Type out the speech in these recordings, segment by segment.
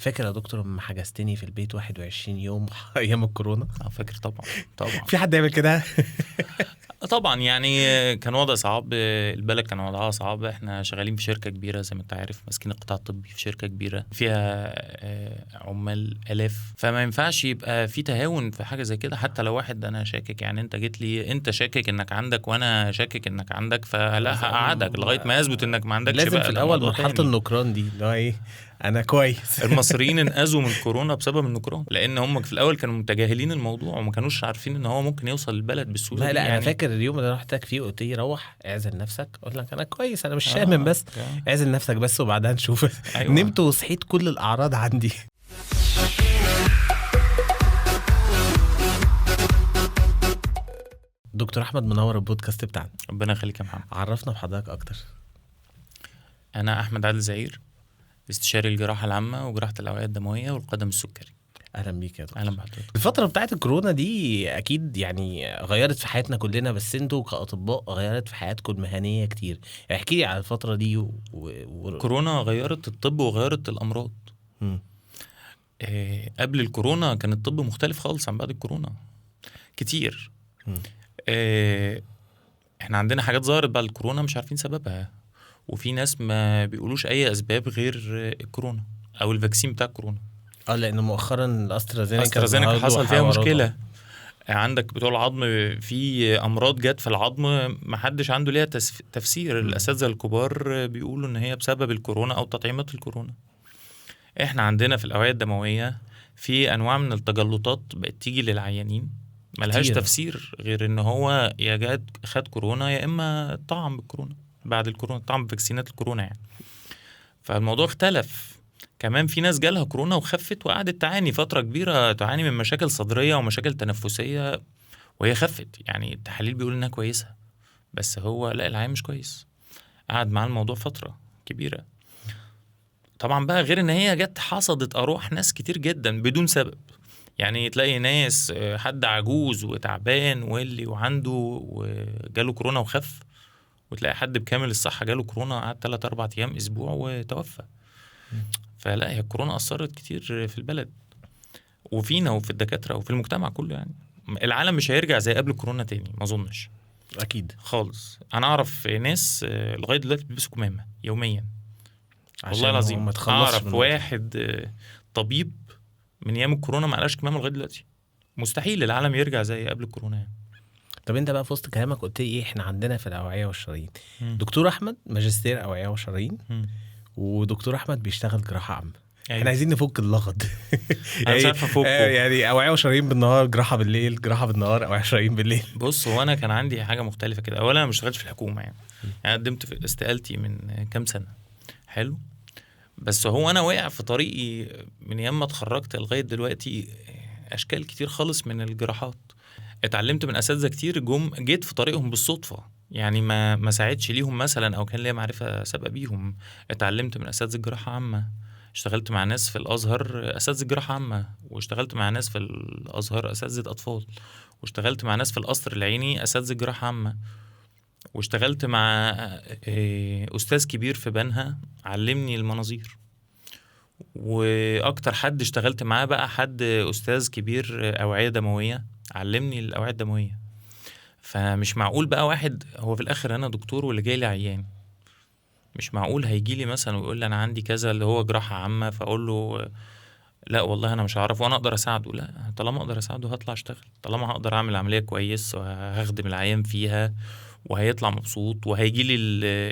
فاكر يا دكتور لما حجزتني في البيت 21 يوم ايام الكورونا؟ فاكر طبعا طبعا. في حد يعمل كده؟ طبعا، يعني كان وضع صعب، البلد كان وضعها صعب. احنا شغالين في شركة كبيرة زي ما انت عارف، ماسكين القطاع الطبي في شركة كبيرة فيها عمال آلاف، فما ينفعش يبقى في تهاون في حاجة زي كده. حتى لو واحد انا شاكك، يعني انت جيت لي انت شاكك انك عندك وانا شاكك انك عندك، فلا هقعدك لغاية ما اثبت انك ما عندكش. لازم في الاول مرحلة النكران دي اللي هو ايه، انا كويس. المصريين انقذوا من كورونا بسبب النكران، لان هم في الاول كانوا متجاهلين الموضوع وما كانوش عارفين ان هو ممكن يوصل للبلد بالسهولة. لا لا يعني. انا فاكر اليوم اللي رحتك فيه قلت لي روح اعزل نفسك، قلت لك انا كويس، انا مش شامم، بس اعزل نفسك بس وبعدها نشوف. أيوة. نمت وصحيت كل الاعراض عندي. دكتور احمد منور البودكاست بتاعنا، ربنا يخليك يا محمد. عرفنا بحضرتك اكتر. انا احمد عادل زعير، استشاري الجراحة العامة وجراحة الأوعية الدموية والقدم السكري. أهلا بيك يا دكتور. أهلا بحضرتك. الفترة بتاعت الكورونا دي أكيد يعني غيرت في حياتنا كلنا، بس انتوا كأطباء غيرت في حياتكم المهنية كتير. احكي لي على الفترة دي. كورونا غيرت الطب وغيرت الأمراض. قبل الكورونا كان الطب مختلف خالص عن بعد الكورونا كتير. احنا عندنا حاجات ظهرت بعد الكورونا مش عارفين سببها، وفي ناس ما بيقولوش اي اسباب غير الكورونا او ال vaccine بتاع الكورونا. لان مؤخرا الاسترازينيكا حصل فيها مشكلة. عندك بتوع العظم في امراض جت في العظم ما حدش عنده ليها تفسير. الاساتذة الكبار بيقولوا ان هي بسبب الكورونا او تطعيمات الكورونا. احنا عندنا في الاوعية الدموية في انواع من التجلطات بقت تيجي للعيانين ملهاش تفسير غير ان هو يا جات خد كورونا يا اما طعم بالكورونا بعد الكورونا، طعم فاكسينات الكورونا يعني. فالموضوع اختلف. كمان في ناس جالها كورونا وخفت وقعدت تعاني فترة كبيرة، تعاني من مشاكل صدرية ومشاكل تنفسية وهي خفت، يعني التحاليل بيقول انها كويسة، بس هو لا، العيان مش كويس، قعد مع الموضوع فترة كبيرة. طبعا بقى غير ان هي جت حصدت أرواح ناس كتير جدا بدون سبب. يعني تلاقي ناس حد عجوز وتعبان واللي وعنده وجاله كورونا وخف، وتلاقي حد بكامل الصحة جاله كورونا قعد 3-4 أيام أسبوع وتوفى. فلا، هي الكورونا أثرت كتير في البلد وفينا وفي الدكاترة وفي المجتمع كله. يعني العالم مش هيرجع زي قبل الكورونا تاني، ما أظنش أكيد خالص. أنا أعرف ناس لغاية دلوقتي بيلبسوا كمامة يوميا، والله العظيم. أعرف واحد طبيب من أيام الكورونا ما قالش كمامة لغاية دلوقتي. مستحيل العالم يرجع زي قبل الكورونا يعني. طب انت بقى في وسط كلامك قلت ايه احنا عندنا في الاوعية والشرايين. دكتور احمد ماجستير اوعيه وشرايين، ودكتور احمد بيشتغل جراحه عامة. أيوة. احنا عايزين نفك اللغط. انا مش عارف افكه. يعني اوعيه وشرايين بالنهار، جراحه بالليل، جراحه بالنهار، اوعيه وشرايين بالليل. بص، هو انا كان عندي حاجة مختلفة كده. اولا انا ما اشتغلتش في الحكومة، يعني قدمت في استقالتي من كام سنة. حلو، بس هو انا واقع في طريقي من يوم ما اتخرجت لغاية دلوقتي اشكال كتير خالص من الجراحات. اتعلمت من اساتذة كتير جيت في طريقهم بالصدفة، يعني ما ساعدش ليهم مثلا او كان ليا معرفة سابقه بيهم. اتعلمت من اساتذة جراحه عامة، اشتغلت مع ناس في الازهر اساتذة جراحه عامة، واشتغلت مع ناس في الازهر اساتذة اطفال، واشتغلت مع ناس في القصر العيني اساتذة جراحه عامة، واشتغلت مع استاذ كبير في بنها علمني المناظير، واكتر حد اشتغلت معاه بقى حد استاذ كبير اوعيه دموية علمني الاوعية الدموية. فمش معقول بقى واحد هو في الاخر انا دكتور واللي جاي لي عيان، مش معقول هيجي لي مثلا ويقول لي انا عندي كذا اللي هو جراحه عامة، فاقول له لا والله انا مش هعرف وانا اقدر اساعده. لا، طالما اقدر اساعده هطلع اشتغل، طالما هقدر اعمل عملية كويس وهخدم العيان فيها وهيطلع مبسوط وهيجي لي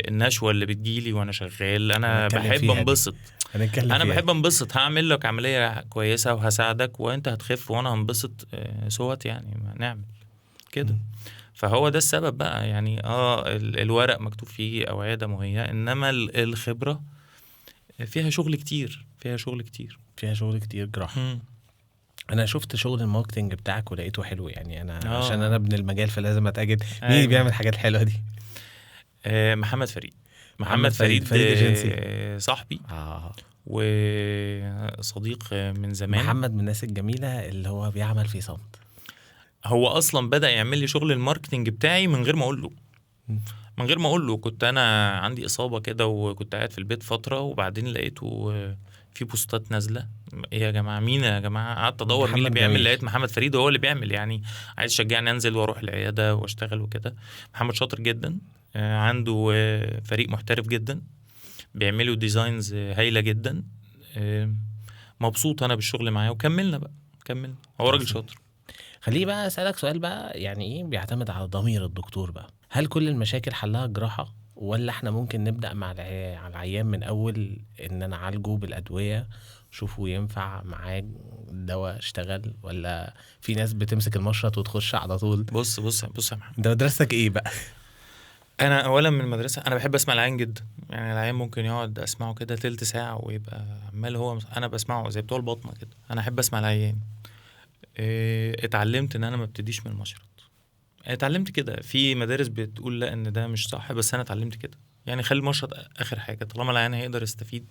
النشوة اللي بتجيلي وانا شغال. انا بحب انبسط، انا بحب انبسط، هعمل لك عملية كويسة وهساعدك وانت هتخف وانا هنبسط سوات، يعني نعمل كده. فهو ده السبب بقى. يعني الورق مكتوب فيه اوعيه دموية، انما الخبرة فيها شغل كتير، فيها شغل كتير، فيها شغل كتير جراحه. انا شفت شغل ال marketing بتاعك ولقيته حلو، يعني انا عشان انا ابن المجال فلازم اتاكد. مين اللي بيعمل الحاجات الحلوة دي؟ محمد فريد. محمد فريد فريد صاحبي وصديق من زمان. محمد من الناس الجميلة اللي هو بيعمل في صمت. هو اصلا بدا يعمل لي شغل ال marketing بتاعي من غير ما اقول له. من غير ما اقول له. كنت انا عندي اصابه كده وكنت قاعد في البيت فترة، وبعدين لقيته في بوستات نازله، ايه يا جماعة، مين يا جماعة؟ قعدت ادور مين اللي بيعمل، لقيت محمد فريد هو اللي بيعمل. يعني عايز يشجعني انزل واروح العيادة واشتغل وكده. محمد شاطر جدا، عنده فريق محترف جدا، بيعملوا designs هايلة جدا. مبسوط انا بالشغل معاه، وكملنا بقى، كملنا. هو راجل شاطر. خليه بقى اسالك سؤال بقى، يعني ايه بيعتمد على ضمير الدكتور بقى، هل كل المشاكل حلها جراحه، ولا احنا ممكن نبدا مع العيان من اول ان انا اعالجه بالادوية، شوفوا ينفع معاه دواء اشتغل، ولا في ناس بتمسك المشرط وتخش على طول؟ بص بص بص يا محمد، انت مدرستك ايه بقى؟ انا اولا من المدرسة انا بحب اسمع العيان جدا. يعني العيان ممكن يقعد اسمعه كده تلت ساعة ويبقى عمال هو، انا بسمعه زي بتوع البطنه كده، انا احب اسمع العيان. اتعلمت ان انا ما ابتديش من المشرط، اتعلمت كده. في مدارس بتقول لا ان ده مش صح، بس انا اتعلمت كده. يعني خلي المشرط اخر حاجة، طالما العيان هيقدر يستفيد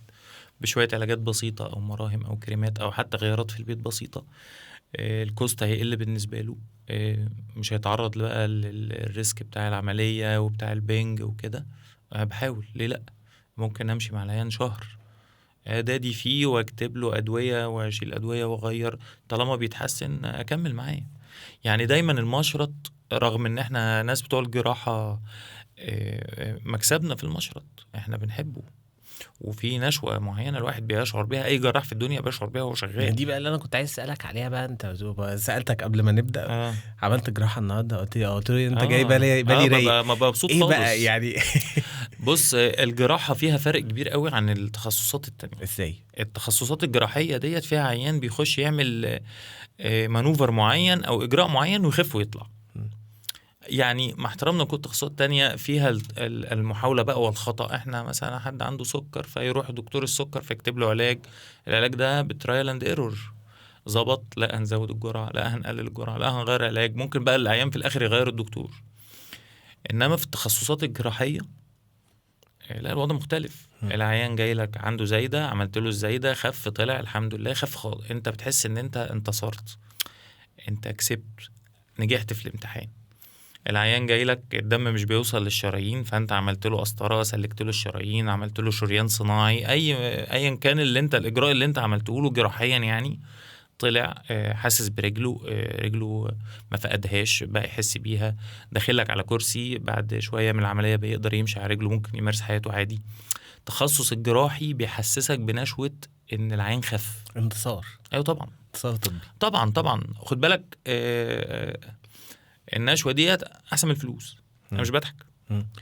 بشوية علاجات بسيطة او مراهم او كريمات او حتى غيارات في البيت بسيطة، ال cost هيقل بالنسبة له، مش هيتعرض بقى لل risk بتاع العملية وبتاع البنج وكده. بحاول، ليه لا؟ ممكن امشي مع العيان شهر اعدادي فيه واكتب له ادوية واشيل ادوية واغير، طالما بيتحسن اكمل معاه. يعني دايما المشرط، رغم ان احنا ناس بتوع الجراحة مكسبنا في المشرط، احنا بنحبه، وفي نشوة معينة الواحد بيشعر بيها، أي جراح في الدنيا بيشعر بيها وهو شغال. دي بقى اللي أنا كنت عايز أسألك عليها بقى. أنت سألتك قبل ما نبدأ عملت جراحة النهاردة، قلت لي أنت جاي بالي رايق، ما مبسوط إيه خالص بقى يعني؟ بص، الجراحة فيها فرق كبير قوي عن التخصصات التانية. إزاي؟ التخصصات الجراحية ديت فيها عيان بيخش يعمل maneuver معين أو إجراء معين ويخف ويطلع. يعني مع احترامنا كل تخصصات تانية فيها المحاولة بقى والخطأ. احنا مثلا حد عنده سكر فيروح دكتور السكر فيكتب له علاج، العلاج ده ب trial and error، ظبط، لا هنزود الجرعة، لا هنقلل الجرعة، لا هنغير علاج، ممكن بقى العيان في الاخر يغير الدكتور. انما في التخصصات الجراحية لا، الوضع مختلف. العيان جاي لك عنده زايدة، عملت له الزايدة، خف، طلع الحمد لله، خف خالص، انت بتحس ان انت انتصرت، انت كسبت، نجحت في الامتحان. العيان جاي لك الدم مش بيوصل للشرايين، فانت عملت له قسطره، سلكت له الشرايين، عملت له شريان صناعي، ايا كان اللي انت الاجراء اللي انت عملته له جراحيا، يعني طلع حاسس برجله، رجله ما فقدهاش، بقى يحس بيها، داخلك على كرسي بعد شوية من العملية بيقدر يمشي على رجله، ممكن يمارس حياته عادي. التخصص الجراحي بيحسسك بنشوه ان العين خف، انتصار. ايوه طبعا، انتصار طبي طبعا طبعا. خد بالك النشوة ديت احسن من الفلوس. انا مش بضحك.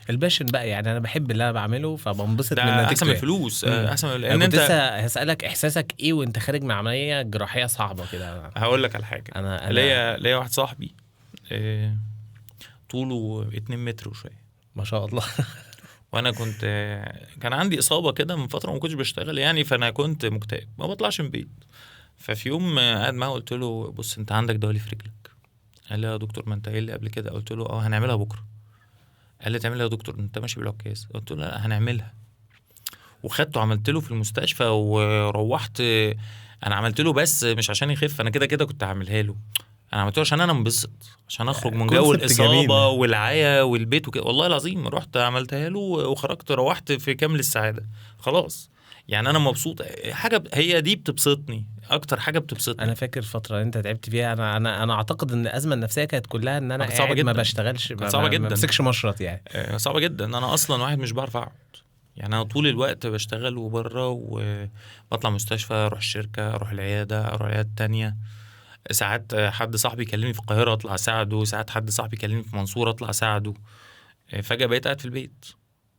ال passion بقى، يعني انا بحب اللي انا بعمله فبنبسط من نتيجته. احسن من الفلوس. احسن من ان انت لسه هسالك احساسك ايه وانت خارج من عملية جراحية صعبة كده. هقول لك على حاجة. انا ليا واحد صاحبي طوله 2 متر وشوية، ما شاء الله. وانا كان عندي اصابه كده من فترة وما كنتش بشتغل يعني، فانا كنت مكتئب ما بطلعش من البيت. ففي يوم قاعد معاه قلت له بص انت عندك دوالي في رجلك. قال لي يا دكتور ما انت قايل لي قبل كده. قلت له هنعملها بكره. قال لي تعملها يا دكتور انت ماشي بالعكاز. قلت له لا هنعملها. وخدته عملت له في المستشفى وروحت. انا عملت له بس مش عشان يخف، انا كده كده كنت هعملها له، انا عملته عشان انا انبسط، عشان اخرج من جو الاصابة والعيا والبيت وكده. والله العظيم رحت عملتها له وخرجت، روحت في كامل السعادة خلاص. يعني انا مبسوط، حاجة هي دي بتبسطني اكتر حاجة بتبسطني. انا فاكر فترة انت تعبت فيها، انا اعتقد ان الازمة النفسية كانت كلها ان انا قاعد ما بشتغلش، ما بمسكش مشرط يعني. صعبة جدا. انا اصلا واحد مش بعرف اقعد يعني، انا طول الوقت بشتغل وبره، وبطلع مستشفى، اروح الشركة، اروح العيادة، اروح العيادة التانية. ساعات حد صاحبي يكلمني في القاهرة اطلع اساعده، ساعات حد صاحبي يكلمني في منصورة اطلع اساعده. فجاة بقيت قاعد في البيت.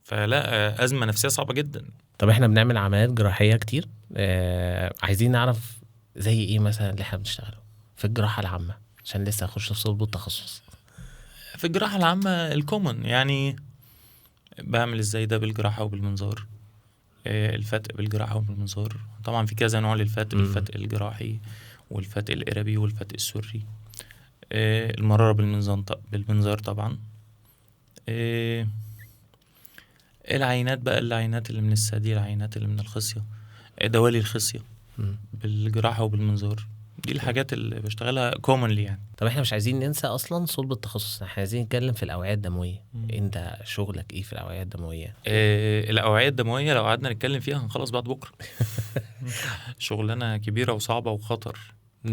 فلا، ازمة نفسية صعبة جدا. طب احنا بنعمل عمليات جراحية كتير، عايزين نعرف زي ايه مثلا اللي احنا بنشتغله في الجراحة العامة، عشان لسه هخش في صلب التخصص. في الجراحة العامة ال common يعني بعمل ازاي ده بالجراحه وبالمنظار، الفتق بالجراحه وبالمنظار. طبعا في كذا نوع للفتق، الفتق الجراحي والفتق الإربي والفتق السري، المرارة بالمنظار طبعا، العينات بقى، العينات اللي من الثدي، العينات اللي من الخصية، دوالي الخصية بالجراحة وبالمنظار. دي الحاجات اللي بشتغلها commonly يعني. طب احنا مش عايزين ننسى اصلا صلب التخصص، احنا عايزين نتكلم في الاوعية الدموية. انت شغلك ايه في الاوعية الدموية؟ الاوعية الدموية لو قعدنا نتكلم فيها هنخلص بعد بكره. شغلانة كبيرة وصعبة وخطر،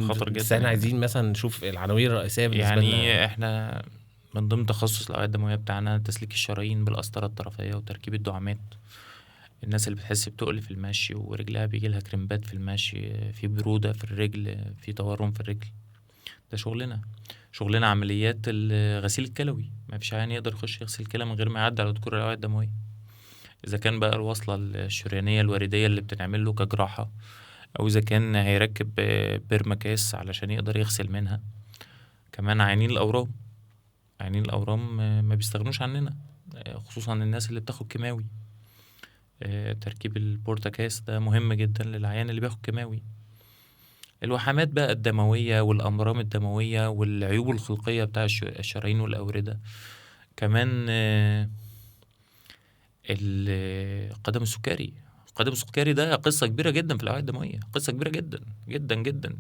خطر جدا. بس احنا عايزين مثلا نشوف العناوين الرئيسية بالنسبة يعني لنا. يعني احنا من ضمن تخصص الاوعية الدموية بتاعنا تسليك الشرايين بالقسطره الطرفيه وتركيب الدعامات. الناس اللي بتحس بتقل في المشي ورجلها بيجي لها كريمبات في المشي، في برودة في الرجل، في تورم في الرجل، ده شغلنا. شغلنا عمليات الغسيل الكلوي، ما فيش عيان يقدر يخش يغسل كلى من غير ما يعدي على دكتور الأوعية الدموية، إذا كان بقى الوصلة الشريانية الوريدية اللي بتنعمل له كجراحة، أو إذا كان هيركب Permacath علشان يقدر يغسل منها. كمان عيانين الأورام، عيانين الأورام ما بيستغنوش عننا، خصوصا الناس اللي بتاخد كيماوي. تركيب ال Port-a-Cath ده مهم جدا للعيان اللي بياخد كيماوي. الوحمات بقى الدموية والأمراض الدموية والعيوب الخلقية بتاع الشرايين والأوردة. كمان القدم السكري. القدم السكري ده قصة كبيرة جدا في الأوعية الدموية، قصة كبيرة جدا جدا جدا،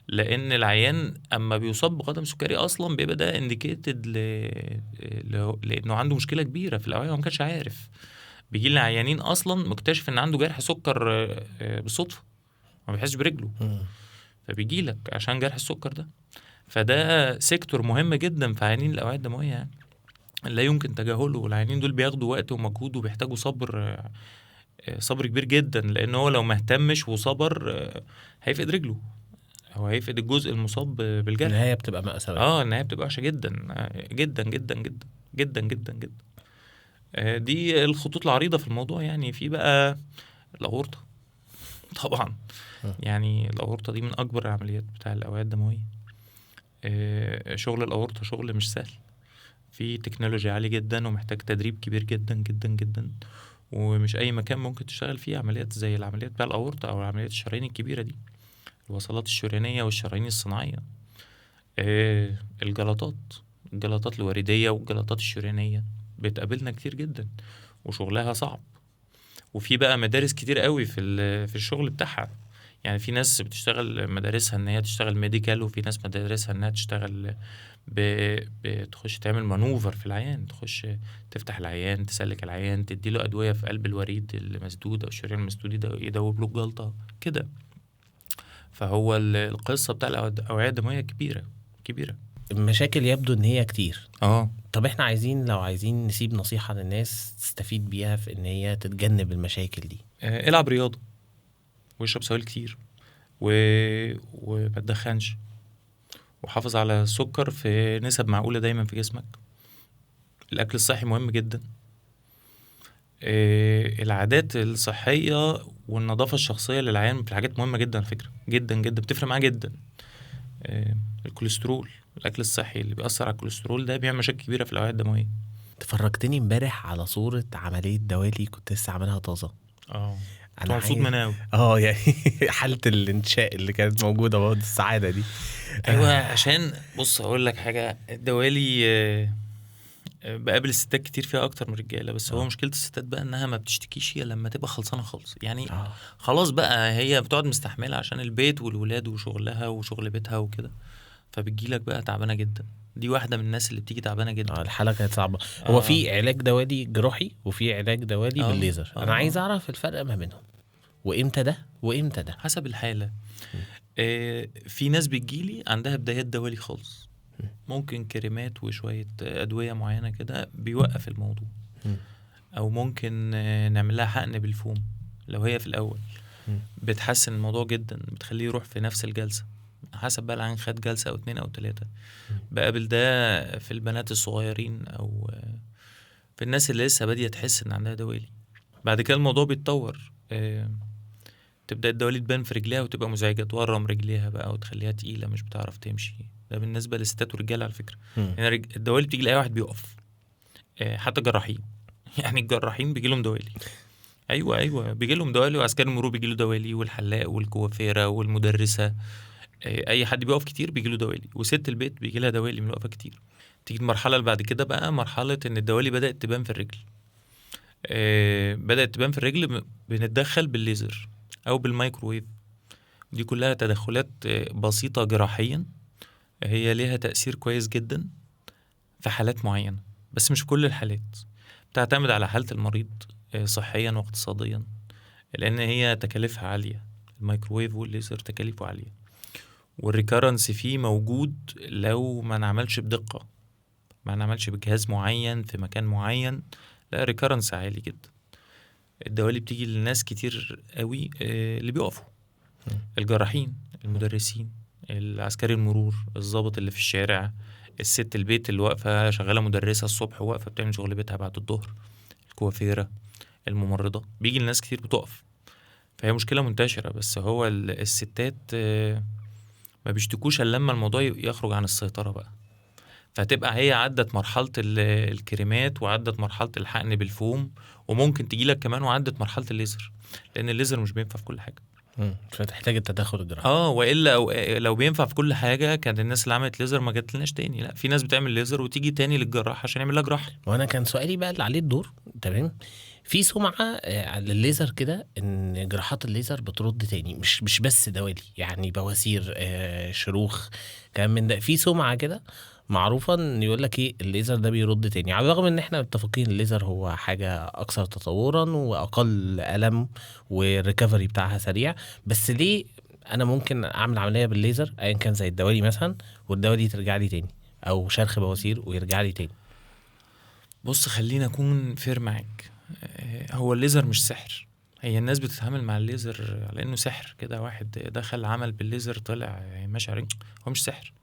لأن العيان أما بيصاب بقدم سكري أصلا بيبقى ده indicated لأنه عنده مشكلة كبيرة في الأوعية وما كانش عارف. بيجي لنا عيانين اصلا مكتشف ان عنده جرح سكر بالصدفة، ما بيحسش برجله، فبيجي لك عشان جرح السكر ده. فده sector مهم جدا في عيانين الاوعية الدموية يعني، لا يمكن تجاهله. والعيانين دول بياخدوا وقت ومجهود وبيحتاجوا صبر، صبر كبير جدا، لان هو لو ما اهتمش وصبر هيفقد رجله او هيفقد الجزء المصاب بالجرح. النهاية بتبقى مأساوية. النهاية بتبقى وحشة جدا جدا جدا جدا جدا جدا جدا. دي الخطوط العريضة في الموضوع يعني. في بقى الأورطة طبعا، يعني الأورطة دي من أكبر العمليات بتاع الأوعية الدموية. شغل الأورطة شغل مش سهل، في تكنولوجيا عالية جدا ومحتاج تدريب كبير جدا جدا جدا، ومش أي مكان ممكن تشتغل فيه عمليات زي العمليات بتاع الأورطة أو عمليات الشرايين الكبيرة دي، الوصلات الشريانية والشرايين الصناعية. الجلطات، الجلطات الوريدية والجلطات الشريانية بتقابلنا كتير جدا وشغلها صعب. وفي بقى مدارس كتير قوي في الشغل بتاعها يعني. في ناس بتشتغل مدارسها ان هي تشتغل medical، وفي ناس مدارسها انها تشتغل بتخش تعمل maneuver في العيان، تخش تفتح العيان، تسلك العيان، تديله ادوية في قلب الوريد المسدود او الشريان المسدود، يدوب له الجلطة كده. فهو القصة بتاع الاوعية الدموية كبيرة كبيرة، المشاكل يبدو ان هي كتير. طب احنا عايزين، لو عايزين نسيب نصيحة للناس تستفيد بيها في ان هي تتجنب المشاكل دي. العب رياضة، واشرب سوائل كتير، وما تدخنش، وحافظ على السكر في نسب معقولة دايما في جسمك. الاكل الصحي مهم جدا. العادات الصحية والنظافة الشخصية للعيان في حاجات مهمة جدا على فكرة، جدا جدا بتفرق معاه جدا. الكوليسترول، الاكل الصحي اللي بيأثر على الكوليسترول ده بيعمل مشاكل كبيرة في الاوعية الدموية. تفرجتني امبارح على صوره عملية دوالي كنت لسه عاملها طازة. انا مبسوط منها قوي. يعني حاله الانشاء اللي كانت موجودة برضه، السعادة دي. ايوه، عشان بص اقول لك حاجة، الدوالي بقابل الستات كتير فيها اكتر من الرجالة، بس هو مشكلة الستات بقى انها ما بتشتكيش هي لما تبقى خلصانه خالص يعني. خلاص بقى هي بتقعد مستحمله عشان البيت والولاد وشغلها وشغل بيتها وكده، فبتجيلك بقى تعبانة جدا. دي واحدة من الناس اللي بتيجي تعبانة جدا. الحالة كانت صعبة. هو في علاج دوالي جراحي وفي علاج دوالي بالليزر. انا عايز اعرف الفرق ما بينهم، وامتى ده وامتى ده حسب الحالة. في ناس بتجيلي عندها بدايات دوالي خالص، ممكن كريمات وشوية ادوية معينة كده بيوقف الموضوع، او ممكن نعمل لها حقن بالفوم لو هي في الاول، بتحسن الموضوع جدا، بتخليه يروح في نفس الجلسة. حسب بقى العين خد جلسة أو 2 أو 3. بقابل ده في البنات الصغيرين أو في الناس اللي لسه بادية تحس إن عندها دوالي. بعد كده الموضوع بيتطور، تبدأ الدوالي تبان في رجليها وتبقى مزعجة، تورم رجليها بقى وتخليها تقيلة مش بتعرف تمشي. ده بالنسبة للستات والرجالة على فكرة. يعني الدوالي بتيجي لأي واحد بيقف، حتى الجراحين. يعني الجراحين بيجي لهم دوالي. أيوة بيجي لهم دوالي، وعسكري المرور بيجي له دوالي، والحلاق والكوافيرة والمدرسة، اي حد بيقف كتير بيجي له دوالي، وست البيت بيجي لها دوالي من الوقفة كتير. تيجي المرحلة اللي بعد كده بقى، مرحلة ان الدوالي بدات تبان في الرجل. بدات تبان في الرجل، بنتدخل بالليزر او بالمايكروويف، دي كلها تدخلات بسيطة جراحيا، هي ليها تأثير كويس جدا في حالات معينة، بس مش كل الحالات. بتعتمد على حالة المريض صحيا واقتصاديا، لأن هي تكاليفها عالية. الميكروويف والليزر تكاليفه عالية، وال recurrence فيه موجود لو ما نعملش بدقة، ما نعملش بجهاز معين في مكان معين، لا recurrence عالي جدا. الدوالي بتيجي للناس كتير قوي اللي بيقفوا، الجراحين، المدرسين، العسكري المرور، الضابط اللي في الشارع، الست البيت اللي واقفة شغالة مدرسة الصبح وواقفة بتعمل شغل بيتها بعد الظهر، الكوافيرة، الممرضة، بيجي لناس كتير بتقف. فهي مشكلة منتشرة، بس هو الستات ما بيشتكوش الا لما الموضوع يخرج عن السيطرة بقى. فتبقى هي عدت مرحلة الكريمات، وعدت مرحلة الحقن بالفوم، وممكن تجيلك كمان وعدت مرحلة الليزر، لأن الليزر مش بينفع في كل حاجة. فتحتاج التدخل الجراحي. والا لو بينفع في كل حاجة كانت الناس اللي عملت ليزر ما جاتلناش تاني. لا، في ناس بتعمل ليزر وتيجي تاني للجراح عشان يعمل لها جراحه. وانا كان سؤالي بقى اللي عليه الدور، تمام، في سمعه على الليزر كده ان جراحات الليزر بترد تاني، مش بس دوالي، يعني بواسير، شروخ، كلام من ده. في سمعه كده معروفة ان يقول لك ايه، الليزر ده بيرد تاني، على الرغم ان احنا متفقين الليزر هو حاجة اكثر تطورا واقل الم وال recovery بتاعها سريع، بس ليه انا ممكن اعمل عملية بالليزر ايا كان زي الدوالي مثلا والدوالي ترجع لي تاني، او شرخ بواسير ويرجع لي تاني؟ بص، خلينا اكون fair معاك، هو الليزر مش سحر. هي الناس بتتعامل مع الليزر على انه سحر كده، واحد دخل عمل بالليزر طلع ماشي عليه. هو مش سحر.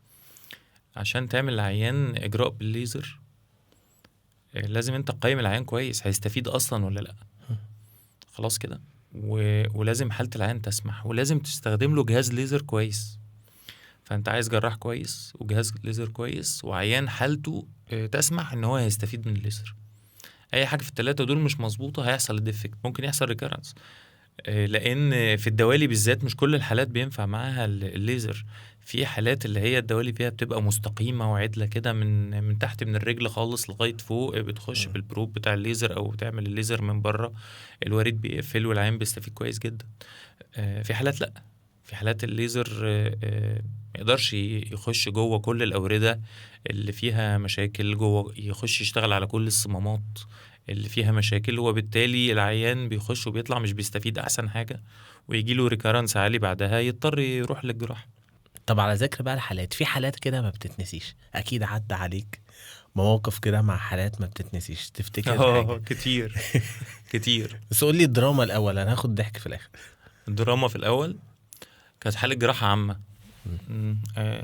عشان تعمل العيان اجراء بالليزر لازم انت تقيم العيان كويس، هيستفيد اصلا ولا لا، خلاص كده. ولازم حالة العيان تسمح، ولازم تستخدم له جهاز ليزر كويس. فانت عايز جراح كويس وجهاز ليزر كويس وعيان حالته تسمح ان هو هيستفيد من الليزر. اي حاجة في الثلاثة دول مش مظبوطة هيحصل ال defect، ممكن يحصل recurrence. لان في الدوالي بالذات مش كل الحالات بينفع معاها الليزر. في حالات اللي هي الدوالي فيها بتبقى مستقيمة وعدله كده من تحت من الرجل خالص لغاية فوق، بتخش بال probe بتاع الليزر او بتعمل الليزر من بره، الوريد بيقفل والعين بيستفيد كويس جدا. في حالات لا، في حالات الليزر ما يقدرش يخش جوه كل الاورده اللي فيها مشاكل، جوه يخش يشتغل على كل الصمامات اللي فيها مشاكل، وبالتالي العيان بيخش وبيطلع مش بيستفيد احسن حاجة، ويجي له recurrence عالي بعدها يضطر يروح للجراحه. طب على ذكر بقى الحالات، في حالات كده ما بتتنسيش، اكيد عدى عليك مواقف كده مع حالات ما بتتنسيش، تفتكر حاجة؟ كتير كتير. بس قول لي الدراما الاول، انا هاخد ضحك في الاخر. الدراما في الاول كانت حاله جراحه عامة،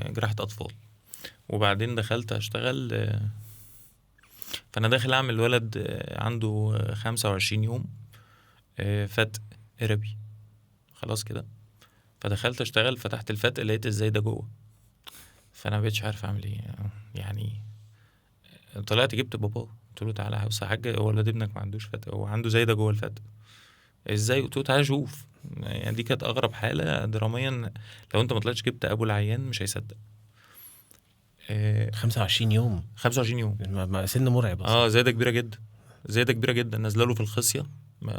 جراحه اطفال، وبعدين دخلت اشتغل. فانا داخل اعمل ولد عنده 25 يوم فتق اربي، خلاص كده. فدخلت اشتغل، فتحت الفتق لقيت ازاي ده جوه، فانا مبقتش عارف اعمل ايه يعني. طلعت جبت باباه، قلت له تعالى بص يا حاج، هو ولاد ابنك ما عندوش فتق، هو عنده زي ده جوه الفتق ازاي؟ قلت له تعالى شوف. يعني دي كانت اغرب حاله دراميا، لو انت ما طلعتش جبت ابو العيان مش هيصدق. 25 يوم، 25 يوم، سن مرعب اصلا. زيادة كبيرة جدا، زيادة كبيرة جدا، نازله له في الخصيه.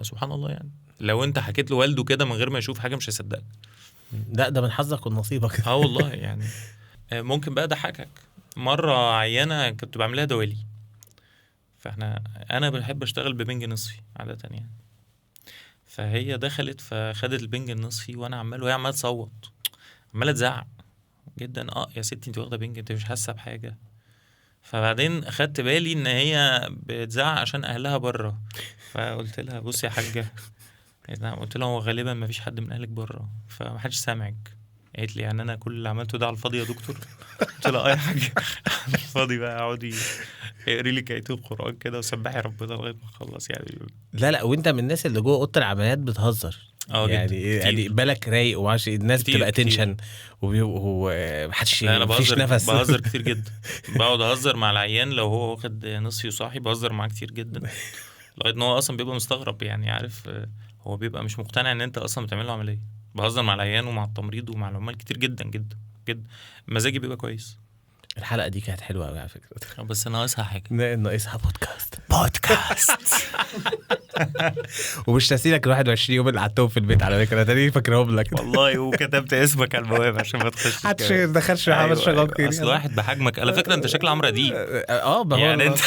سبحان الله يعني، لو انت حكيت له والده كده من غير ما يشوف حاجة مش هيصدقك. لا ده من حظك ونصيبك. والله يعني. ممكن بقى اضحكك. مرة عيانه كنت بعملها دوالي، فاحنا انا بحب اشتغل ببنج نصفي عادة يعني، فهي دخلت فخدت البنج النصفي، وانا عمال وهي عماله تصوت، عماله تزعق جدا. يا ستي انت واخده بنج، انت مش حاسه بحاجة. فبعدين اخدت بالي ان هي بتزعق عشان اهلها بره، فقلت لها بصي يا حاجة، قلت لها هو غالبا ما فيش حد من اهلك بره فما حدش سامعك. قالت لي يعني انا كل اللي عملته ده على الفاضي يا دكتور؟ قلت لها يا حاجة على الفاضي بقى، اقعدي اقري لك ايتين قران كده وسبحي ربنا لغاية ما اخلص يعني. لا لا، وانت من الناس اللي جوه اوضة العمليات بتهزر يعني بالك رايق وعش الناس بتبقى tension وبيبقوا محدش، مفيش نفس. بهزر كتير جدا، بقعد اهزر مع العيان لو هو واخد نصفي وصاحي، بهزر معاه كتير جدا لغاية ان هو اصلا بيبقى مستغرب يعني، عارف هو بيبقى مش مقتنع ان انت اصلا بتعمل له عملية. بهزر مع العيان ومع التمريض ومع العمال كتير جدا جدا جدا، مزاجي بيبقى كويس. الحلقة دي كانت حلوة قوي على فكرة، بس ناقصها حاجة، ناقصها بودكاست. بودكاست. ومش ناسيلك ال 21 يوم اللي قعدتهم في البيت على فكرة، تاني فاكرهم لك والله، وكتبت اسمك على البوابة عشان ما تخشش. محدش دخلش عمل شغل كتير. اصل واحد بحجمك على فكرة، انت شكل عمرو اديب. يعني انت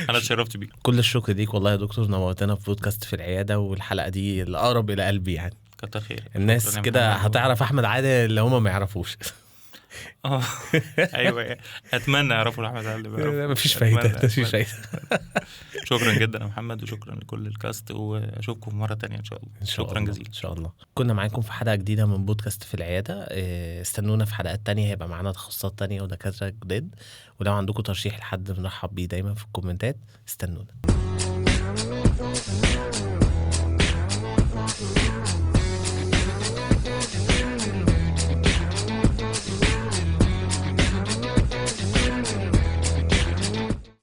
انا اتشرفت بيك. كل الشكر ليك والله يا دكتور، نورتنا في بودكاست في العيادة، والحلقة دي الاقرب الى قلبي يعني. كتر خير. الناس كده هتعرف احمد عادل اللي هما ما يعرفوش. ايوه اتمنى يعرفوا احمد عادل. مفيش فايده، مفيش فايده. شكرا جدا يا محمد، وشكرا لكل ال cast، واشوفكم مرة تانية ان شاء الله. شكرا جزيلا. ان شاء الله. كنا معاكم في حلقة جديدة من بودكاست في العيادة. استنونا في حلقات تانية، هيبقى معانا تخصصات تانية ودكاترة جداد، ولو عندكم ترشيح لحد بنرحب بيه دايما في الكومنتات. استنونا.